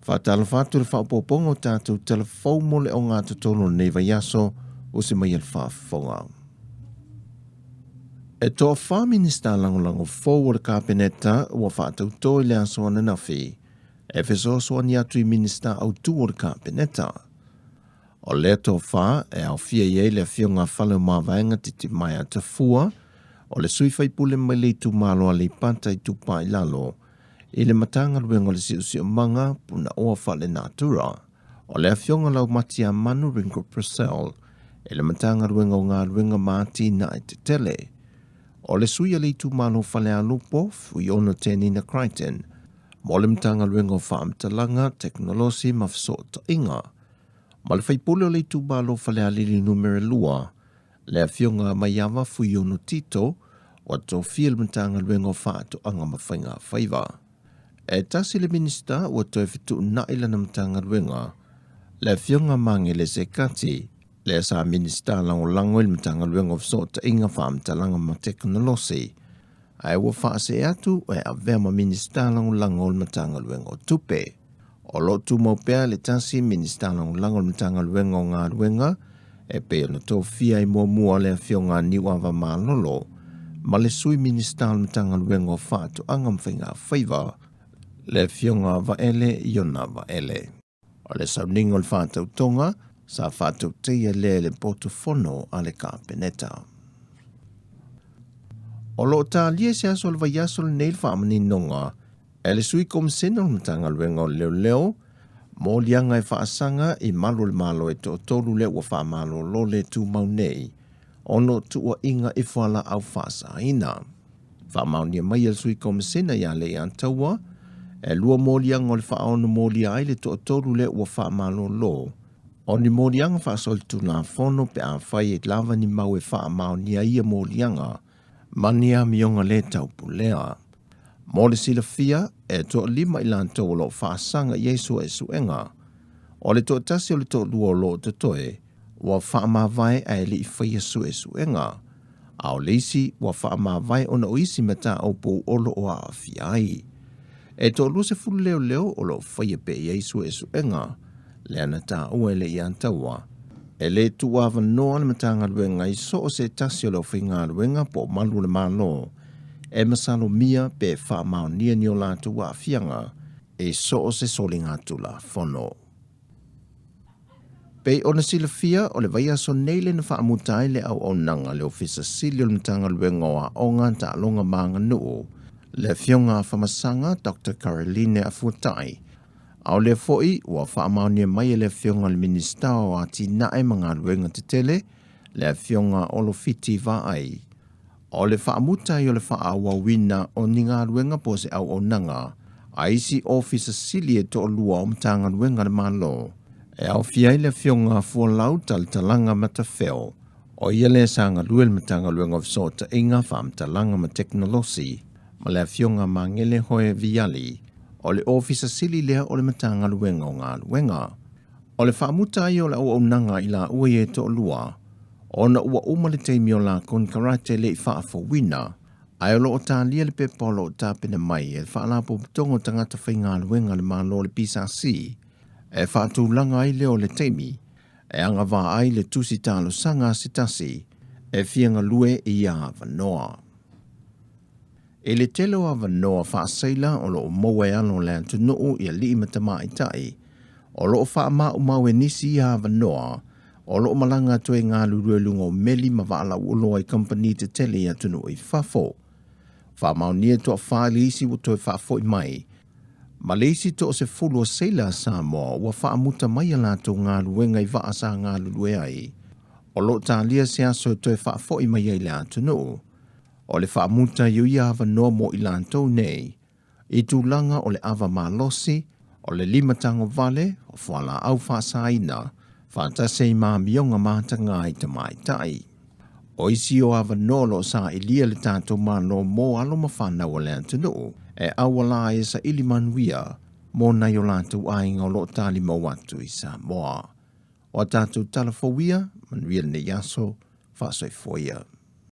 Faatalofa atu i le faaopoopoga o tatou tala fou mo le ogatotonu o lenei vaiaso o se mai a le faafofoga. E toafa Minista lagolago fou o le Kapeneta ua faatautō i le aso ananafi e fesoasoani atu i Minista autū o le Kapeneta. O lea toafa e aofia i ai le Afioga a Faleomavaega Titimaea Tafua, o le sui faipule mai le itumalo Aleipata Itupa i Lalo, i le Matagaluega o le Siosiomaga Punaoa Faalenatura. O le Afioga Laumatiamanu Ringo Purcell i le Matagaluega o Galuega ma Atinae Tetele. O le sui a le itumalo Falealupo, Fuiono Tenina Crichton, mo le Matagaluega o Faamatalaga, Tekonolosi ma Fesootaiga. Ma le faipule o le itumalo Falealili Numera 2, le Afioga Maiava Fuiono Tito, ua tofia le Matagaluega o Faatoaga ma Faiga Faiva. E tasi le Minisita ua toe fetuunai lana Matagaluega, le Afioga Magele Sekati, lea sa Minisita Lagolago i le Matagaluega o Fesootaiga, Faamatalaga ma Tekonolosi, ae ua faasee atu e avea ma Minisita Lagolago o le Matagaluega o Tupe. O lo o tumau pea le tasi Minisita Lagolago o le Matagaluega o Galuega e pei ona tofia ai muamua le Afioga a Niuava Malolo ma le Sui Minisita o le Matagaluega o Faatoaga ma Faiga Faiva, le Afioga Vaele Iona Vaele. O le sauniga o le faatautoga sa faatauteia lea i le potu fono a le Kapeneta. O lo o talia i se aso o le vaiaso lenei le faamaninoga e le Sui Komisena o le Matagaluega o Leoleo moliaga e faasaga i malu o le Malo e toatolu lea ua faamalolo le tumau nei ona o tuuaiga i fualaau faasaina. Faamaonia mai e le Sui Komisena ia Leiataua, e lua moliaga o le faaono molia ai le toatolu lea ua faamalolo, o ni moliaga faasolitulafono pe afai e lava ni mau e faamaonia ai ia moliaga ma ni amioga le taupulea. Mo le silafia, e toalima i latou o lo o faasaga i ai suesuega. O le toatasi o le toalua o lo o totoe, ua faamavae ae le i faia suesuega, a o le isi ua faamavae ona o isi mataupu o lo o aafia ai. E toaluasefulu leoleo o lo o faia pea i ai suesuega, lea na taua e Leiataua, e le tuuavanoa le Matagaluega i so o se tasi o le aufaigaluega po o malu o le Malo e masalomia pe faamaonia ni o latou aafiaga i so o se soligatulafono. Pei ona silafia, o le vaiaso nei lea na faamuta ai le auaunaga a le Ofisa Sili o le Matagaluega o Aoga, Taaloga ma Aganuu, le Afioga a Famasaga Doctor Caroline Afuatai, a o lea foi ua faamaonia mai e le Afioga i le Minisita o Atinae ma Galuega Tetele, le Afioga Olofiti Vaai, o le faamuta ai o le faaauauina o ni galuega po o se auaunaga a isi Ofisa Sili e toalua o Matagaluega a le Malo, e aofia ai le Afioga Fualau Talatalaga Matafeo, o ia lea sa galue i le Matagaluega o Fesootaiga, Faamatalaga ma Tekonolosi, ma le Afioga Magele Hoe Viali, o le Ofisa Sili lea o le Matagaluega o Galuega. O le faamuta ai o le auaunaga i laua ia e toalua, ona ua uma le taimi o la konekarate le i faafouina, ae o lo o talia le pepa o lo o tapena mai e le Faalapotopotoga o Tagata Faigaluega a le Malo o le PSC e faatulaga ai lea o le taimi e agavaa ai le tusi talosaga a se tasi e fia galue i ia avanoa. I le tele o avanoa faaseila o lo o maua e alo o le atunuu i alii ma tamaitai, o lo o faamaumau e nisi ia avanoa o lo o malaga atu ai galulue i luga o meli ma vaa lauoloa i kamupani tetele i atunuu i fafo. Faamaonia toafa i le isi ua toe faafoi mai, ma le isi toasefulu o seila a Samoa ua faamuta mai a latou galuega i vaa sa galulue ai. O lo o talia se aso e toe faafoi mai ai i le atunuu. O le faamuta i o ia avanoa mo i latou nei, i tulaga o le ava malosi, o le limatagovale, o fualaau faasaina, faatasi ai ma amioga mataga i tamaitai. O isi o avanoa o lo o sailia le tatou Malo mo alo ma fanau a le atunuu e auala ai e saili manuia mo nai o latou aiga o lo o talimau atu i Samoa. O a tatou tala fou ia, manuia lenei aso, faasoifua ia.